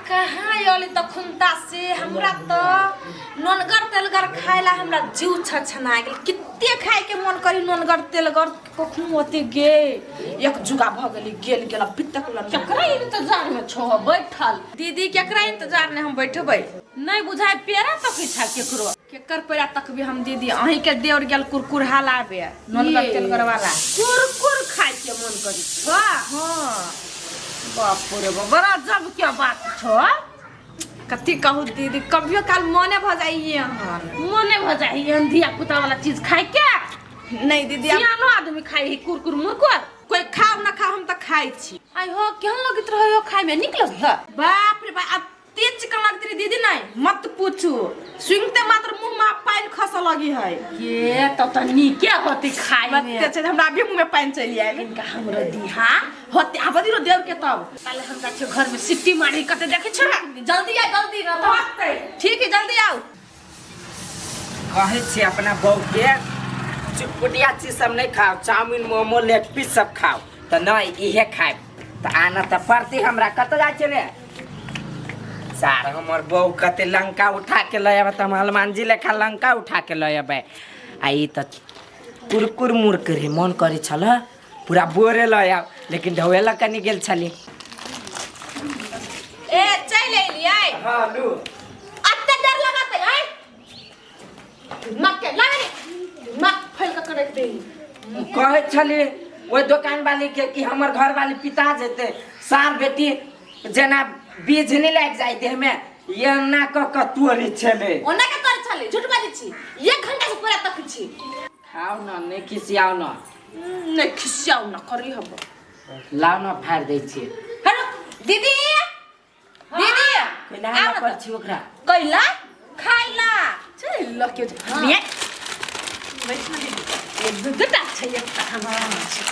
कहाँ अयली तखुनता से हमरा तो नोनगर तेलगर खाए ला हमरा जीव छछना गेल। किते खाए के मन करी नोनगर तेलगर, कखनो ओते गे एक जुगा भ गेली गेल गेल अभी तक ल केकरा इंतजार में छो बैठल? दीदी केकरा इंतजार में हम बैठबै? नहीं बुझाय पेड़ा तकै छा केकरो। केकर पेड़ा तकबी हम दीदी? अहीं के देवर गेल कुरकुर हालाबे नोनगर तेलगर वाला। कुरकुर खाए के मन करी छो? हाँ। बाप रे बाप, बड़ा जब के बात छो। कथी कहू दीदी, कभियो काल मने भ जाइए हन। मने भ जाई एहन धिया पुता वाला चीज खाए के? नहीं दीदी, अब सियानो आदमी खाए है कुरकुर मुरकुर। कोई खाओ ना खाओ, हम तो खाई छी। आई हो, केहन लगैत रहे हो खाए में? नीक लगै है? बाप रे बाप, अब तेज चिकन लगती रही दीदी, नहीं मत पूछू, सुनते मात्र मुंह में पानी खसे लगी है। ये तो त नीके होती खाए में। मत छै, हमरा अभी मुंह में पानी चलि आयल। इनका हमरो दिहा। होते आब दिरो देव के तब। पहले हम जाइ छियै घर में सिट्टी मारी कते देखै छ। जल्दी आ, जल्दी ना तो ठीक है, जल्दी आओ। कहै छी अपना बहू के चुटपुटिया चीज सब नहीं खाओ, चाउमीन मोमो लेग पीस सब खाओ, तऽ नहीं इहे खाएब तऽ आना तऽ पड़ती हमरा। कतऽ जाइ छै रे सार? हमर बहू कते लंका उठा के लऽ अयबै तऽ हम हनुमान जी लेखा लंका उठा के लऽ अयबै। आ ई तऽ कुरकुर मुरकुर मन करै छल पूरा बोरे लऽ आयब, लेकिन ढौए लऽ कनि गेल छली। ए चल एलियै। हँ लू। अत्ते डर लगत है मत के लागे मत फैल के करे दे। कहै छली ओहि दोकान वाली के कि हमर घर वाली पिता जेतै, सार बेटी जेना बीज नहि लागि जाइ देह में, एना कऽ कऽ तोड़ै छलै। ओना के तोरे छलै? झूठ बाजै छी, एक घंटा से पूरा तक छी। खाउ न, नहि खिसियाउ न। नहीं खिसियाउ न करी हम। लाउ न, फाड़ि दै छी। हेलो दीदी, दीदी। कैला हल्ला कर छी ओकरा? कैला खाइला चल ल के ये बैठ ना दीदी, ये दूटा छै, एकटा हम खाइ छी।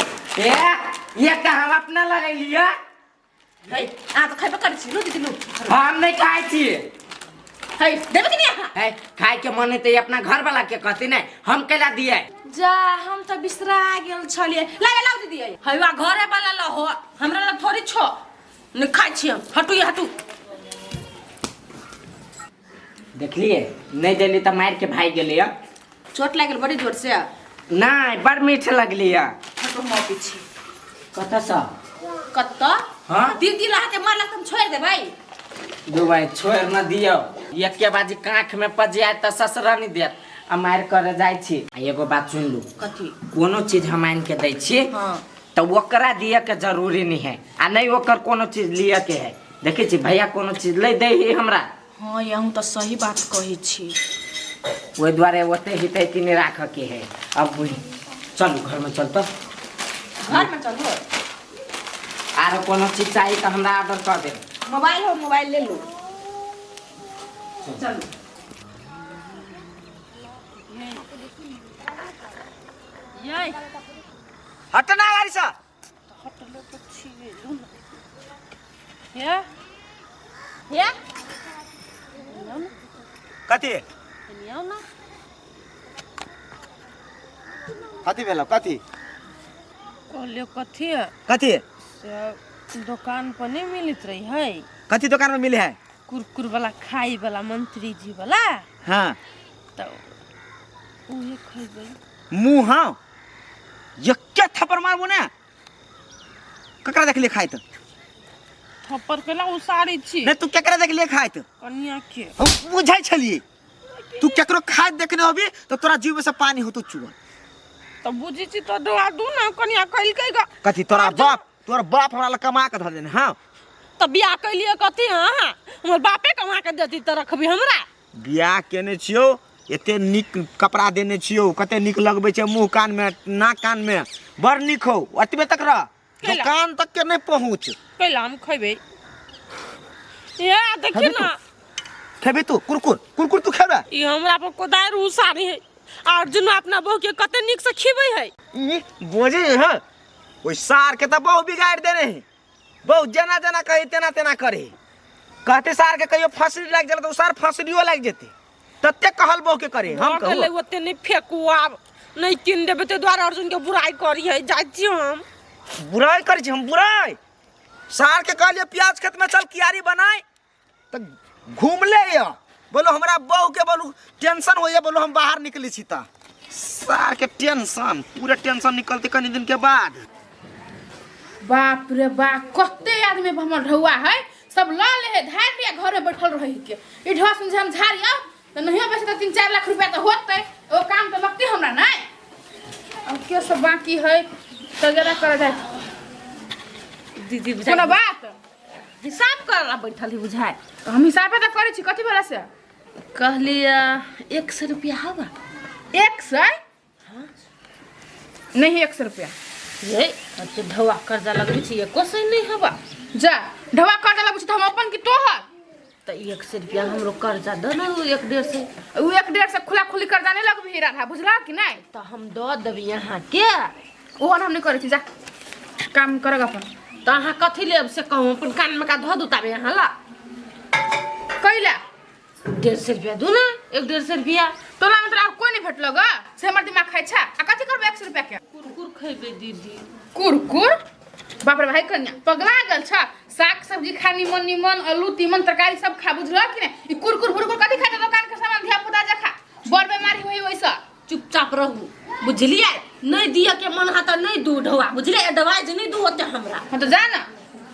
ए एकटा हम अपना लगेलियै। है अहाँ तऽ खयबे करै छी। लू दीदी लू। हम नहि खाइ छी। है देबै कि नहि अहाँ? है खाय के मन हेतै अपना घर वाला के कहती नहि, हम कैला दियै? जा, हम तऽ बिसरा गेल छलियै। लागे लाउ दीदी है। हवा घरे वाला ल हो, हमरा ल थोड़ी छो। नहीं खाइ छी हम, हटू ये हटू। देखलिए नहि देली तऽ मारि के भागि गेलै। चोट लागि गेल बड़ी जोर से? नहि, बड़ मीठ लगली है। हटू, हम अबै छी। कतऽसँ? कतऽ? हाँ? दीदी ला के मारलक तऽ हम छोड़ि देबै? दू भाई छोड़ि न दियौ, एके बाजी काँख में पजियाए तऽ ससरा नहि देत आ मारि करे जाइ छी। आ एगो बात सुन लू। कथी? कोनो चीज हम आनि के दै छी तऽ ओकरा दिअ के जरूरी नहीं है आ नहि ओकर कोनो चीज लिअ के है। देखै छी भैया कोनो चीज लै दै है हमरा। हाँ, अहूँ तऽ सही बात कहै छी। ओहि दुआरे ओते हितैती नहि राखऽ के है। अब चलू घरमे, चल तऽ। घरमे चलू। आरो कोनो चीज चाही तऽ हमरा ऑर्डर कऽ देब। मोबाइल हो, मोबाइल ले लू, चलू। ये हटना गाड़ी से। हे हे। कथी? एने आउ ना। कथी भेलो? कथी कहलियो कथी है? कथी? से दुकान पर नहीं मिलत रही है। कथी दुकान में मिले है? कुरकुर वाला खाई वाला, मंत्री जी वाला। हाँ। तो उहे खइबै। मुँह हाँ ये थप्पड़ मारबो ने। ककरा देखलिए खाइत? थप्पड़ केला उसारी छी? नहीं, तू केकरा देखलिए खाइत? कनिया के। हम बुझै छलिए तू केकरो खाइत देखने होबी तो तोरा जीभ में से पानी होतो चुअल। तो बुझी छी तो डोआ दू ना, कनिया कहलकै ग। कथी? तोरा बाप, तोरा बाप हमरा लग कमा के धऽ देने? हाँ। तो बियाह कैलिए कथी? हाँ, हमर बापे कमा के देती तऽ रखबी हमरा? बियाह केने छियौ, एते नीक कपड़ा देने छियौ, कते नीक लगबै छै मुँह कान में नाक कान में, बड़ नीक हौ। एतबे तक रह। कैला? दुकान तक के नहीं पहुँच। कैला? हम खैबै। ये देखी खेबी ना। तू? खेबी तू कुरकुर कुरकुर? तू खेबे? ई हमरा पर कोदारि उसारी है। अर्जुन अपना बहू के कते नीक से खिबै है। ई बोझे है ओहि सार के तऽ बहु बिगाड़ि देने है। बहु जेना जेना कही तेना तेना करे। कहते सार के कहियो फसरी लागि गेल तऽ ओ सार फसरियो लागि जेतै, तते कहल बहु के करे। हम भऽ गेलै। कहू। ओते नहि फेकू, आब नहि कीन देबै ताहि दुआरे अर्जुन के बुराइ करी है। जाइ छी हम। बुराइ करै छी हम? बुराइ? सार के कहलियै प्याज खेत में चल कियारी बनाय। तऽ घुमले यऽ बोलो हमरा बहू के बोलू टेंशन होइए बोलो हम बाहर निकलै छी तऽ सार के टेंशन पूरा टेंशन निकलते कनी दिन के बाद। बाप रे बाप, कते आदमी हमर ढौआ है, सब ल ले है धार लिया घर में बैठल रही के। ई ढौआ सुन हम झाड़ियो तो नहीं बचे तो 3-4 लाख रुपया तो होते, ओ काम तो लगते हमरा नहीं। अब के सब बाकी है तो जरा कर जाए दीदी कोनो बात हिसाब कर ला बैठल ही बुझाए। हम हिसाबे तो करै छी कथी भेला से? कहलिए 100 रुपया हवा। 100? नहीं 100 रुपया। ये अब ढौआ कर्जा लगबै छी एको सौ नहीं हवा। जा ढौआ कर्जा लगबै छी तो हम अपन की तोहर? तो 100 रुपया हमरो कर्जा दे ना 1-1.5 उ 1-1.5 खुला खुली कर्जा नहीं लगबी राधा, बुझला कि नहीं? तो हम दऽ देबै अहाँ के। ओहन हम नहीं करै छी, जा काम करग अपन। तो अहाँ कथी लेब से कहू, अपन कान में का धऽ दू ताबे अहाँ ला। कैला? 150 रुपया दू ना, 1-1.5 रुपया। तोला में तोरा कोई नहीं भेटलो ग से हमर दिमाग खाइ छा। आ कथी करबै 100 रुपया के? कुरकुर खैबै दीदी। कुरकुर? बाप रे भाई कन्या पगला गेल छ। साग सब्जी खा निमन निमन, आलू तीमन तरकारी सब खा, बुझल कि नहीं? ई कुरकुर भुरकुर कथी खाइ? दुकान के सामान धिया पुता जे खा, बड़ बीमारी होई ओइसँ। चुपचाप रहू बुझलियै, नहीं दिया के मन हा त नहीं दू ढौआ बुझलियै, दवाई जे नहीं दू ओते हमरा। हां तो जा ना।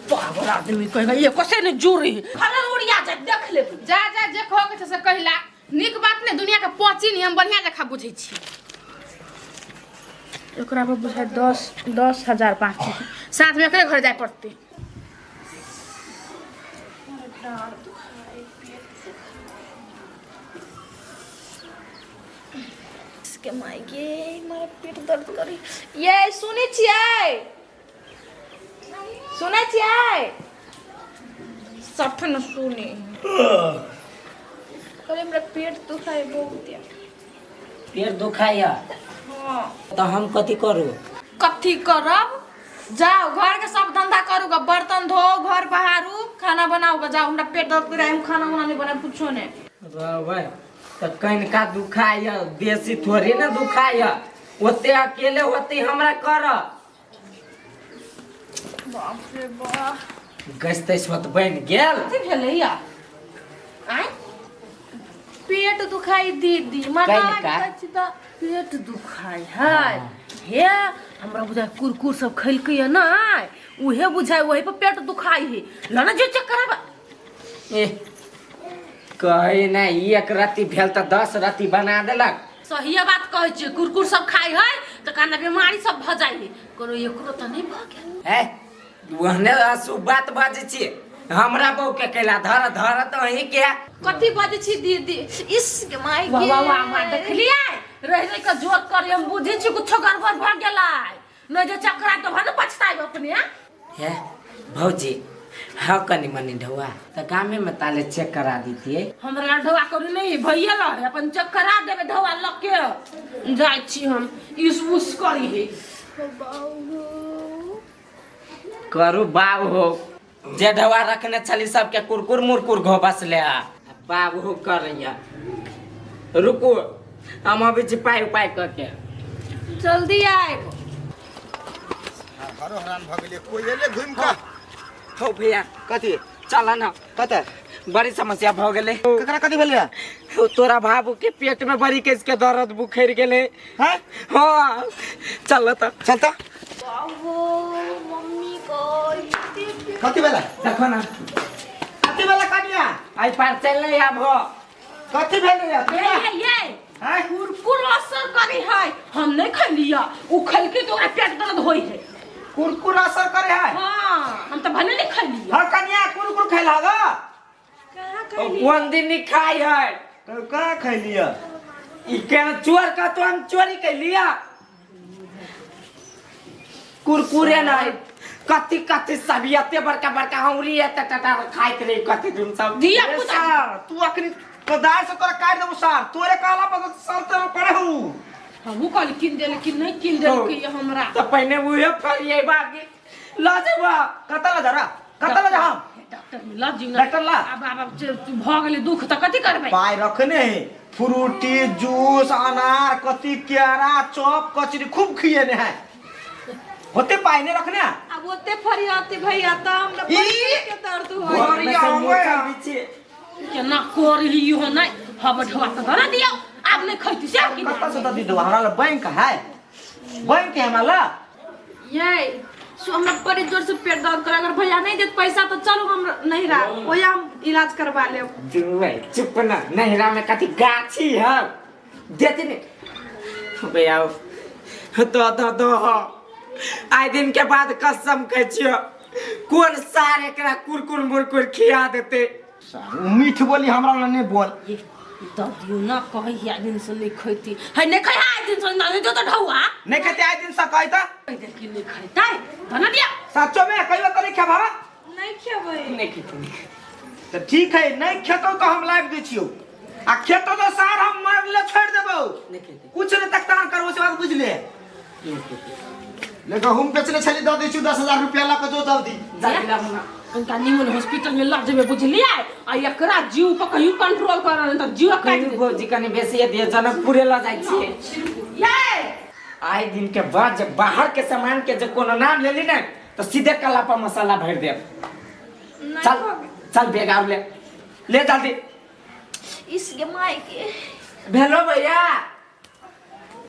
पागल आदमी कहेगा ये कसे नहीं जुड़ी फलन उड़िया जाए देख ले। जा जा जे खो के से कहिला निक बात नहीं, दुनिया के पहुंची नहीं हम बढ़िया जखा बुझै छी। एकरा पर बुझाय 10,000 बाकी, साथ में एकरे घर जाय पड़तै। के माय गे मारा पेट दर्द करी। ये सुनै छियै? सुनै छियै? सफन सुने करे हमरा पेट दुखाय बहुत या। पेट दुखाय? हां। तो हम कथी करू? कथी करब? जाओ घर के सब धंधा करू ग, बर्तन धो, घर बहारू, खाना बनाऊ ग, जाओ हमरा पेट दर्द करे, हम खाना उना नहीं बनाए कुछो ने। बाबा तो कनिका दुखाय बेसी थोड़ी ना दुखाय, ओते अकेले होते हमरा कर। बाप रे बाप, गैस तैस होत बन गेल। कथी भेलै या? आय पेट दुखाई दीदी, मना कछि त पेट दुखाई है। हे हमरा बुझाय कुरकुर सब खैलकै या ना, उहे बुझाय वही पर पेट दुखाई है। लना जे चेक कराबा। ए कहे ना 1 रत्ती भेल त 10 रत्ती बना देलक। सही बात कहै छी, कुरकुर सब खाइ है त काना बीमारी सब भ जाइ है, कोनो एकरो त नहीं भ गेल। है ओहने अशुभ बात बाजै छी हमरा बहू के कैला धर धर त अहीं के कथी बाजै छी दीदी? इस के my वाह गे वाह वाह वाह, देखलियै रह रह के जोर करी, हम बुझै छी कुछो गड़बड़ भ गेलै, नहीं जे चकरा त भ न पछताइब अपने। हे भौजी हाँ कनी मनी ढौआ त गामे में ताले चेक करा दीतिए। हमरा ढौआ करू नहीं भैया ल अपन चेक करा देबे ढौआ ल के जाइ छी हम इस उस करी है। करू बाब हो जे ढौआ रखने छली सबके कुरकुर मुरकुर घोबस ले बाब हो करैया। रुकू हम अभी छी पाइ उपाय करके जल्दी आएब। घरो हरान भ गेलियै, कोई एले घुमि कऽ। हो भैया कथी? चल ना। कतऽ? बड़ी समस्या भ गेलै। ककरा कथी भेलै? तोरा बाबू के पेट में बड़ी केस के दर्द बुखर गेलै। हैं? हाँ चल त। चल त। बाबू मम्मी को कथी भेलै? देखो ना कथी भेलै कनिया? आई पार चल नहीं आब हो। कथी भेलै? ये ये हैं? कुरकुर असर करी है, हम नहीं खैलिया, उ खैलके तो ओकरा पेट दर्द होई है। कुरकुर असर करे है? हाँ हम तो भने नहीं खैलिया। हाँ कनिया कुरकुर खैला ग? कहाँ खैली? कोन दिन नहीं खाई है? तो कहाँ खैलिया? ई केना चोर का तो हम चोरी कैलिया। कुरकुरे नहीं कथी कथी सब एते बड़का बड़का हौरी एते टटा खाइत रही कथी दिन सब। धिया ए पुता सार तू अखनी कोदार से तोरा काट देबो सार, तोरे कहला पर सर तेरे करे हूं। हमहू कहली किन देलखिन नहीं किन देलकै हमरा। तो पहिने उहे फरियै बाकी ल जेबा। कतऽ ल जरा? कतऽ ल जा हम? डॉक्टर में ल जीव ना। डॉक्टर ला। आब आब भ गेलै दुख त कथी करबै? पाइ रखने है, फ्रूटी जूस अनार कथी केरा चॉप कचरी खूब खिएने है, होते पाइ नहीं रखने। अब ओते फरियाती भैया त हमरा ई! पेट के दर्द होई। फरिया से हुए। मोचल भी छी। केना करही इहो नहि हम ढोआ तऽ धरा दियौ आब नहि खैती से कि कतऽ से दऽ दी हमरा लग बैंक है, बैंक है हमरा लग। ये सो हमरा बड़ी जोर से पेट दर्द करे, अगर भैया नहीं देत पैसा तो चलो हम नहिरा, ओया हम इलाज करवा लेब। जुए चुप ना, नहिरा में कथी गाछी है देती ने भैया दो दो दो। आइ दिन के बाद कसम कहै छियो कोन सार एकरा कुरकुर मुरकुर खिया देते। मीठ बोली हमरा लग नहीं बोल। दऽ दियौ ना, कहै है आइ दिन से नहि खैती है, नहि खै आइ दिन से नहि दियौ तऽ ढौआ नहीं खेते आइ दिन से कहै तऽ कहि दे कि नहि खैतै धना दियौ। सचो में कहियो तऽ नहीं खेबह? नहीं खेबै। नहीं खेते। तऽ ठीक है, नहीं खेतौ तऽ हम लाबि दै छियौ, आ खेतौ तऽ सार हम मरले छोड़ि देबौ। नहीं खेते। कुछ नहीं तकतान करबो, से बात बुझ ले। नहीं खेते। ले गहूम बेचने छली, दऽ दै छियौ 10,000 रुपया लऽ कऽ जो जल्दी। जल्दी लाबू ना। कनिटा निमन हॉस्पिटल में लऽ जेबै बुझलियै, आ एकरा जीव पर कहियो कंट्रोल कर नहि तऽ जीव काटि कहियो भौजी कनि बेसी दिअ, जनकपुरे लऽ जाइ छियै। ये आइ दिन के बाद जे बाहर के सामान के जे कोनो नाम लेली ने तऽ सीधे कला पर मसाला भरि देब। चल चल, बैग आर ले ले जल्दी। इसके माय के भेलो भैया।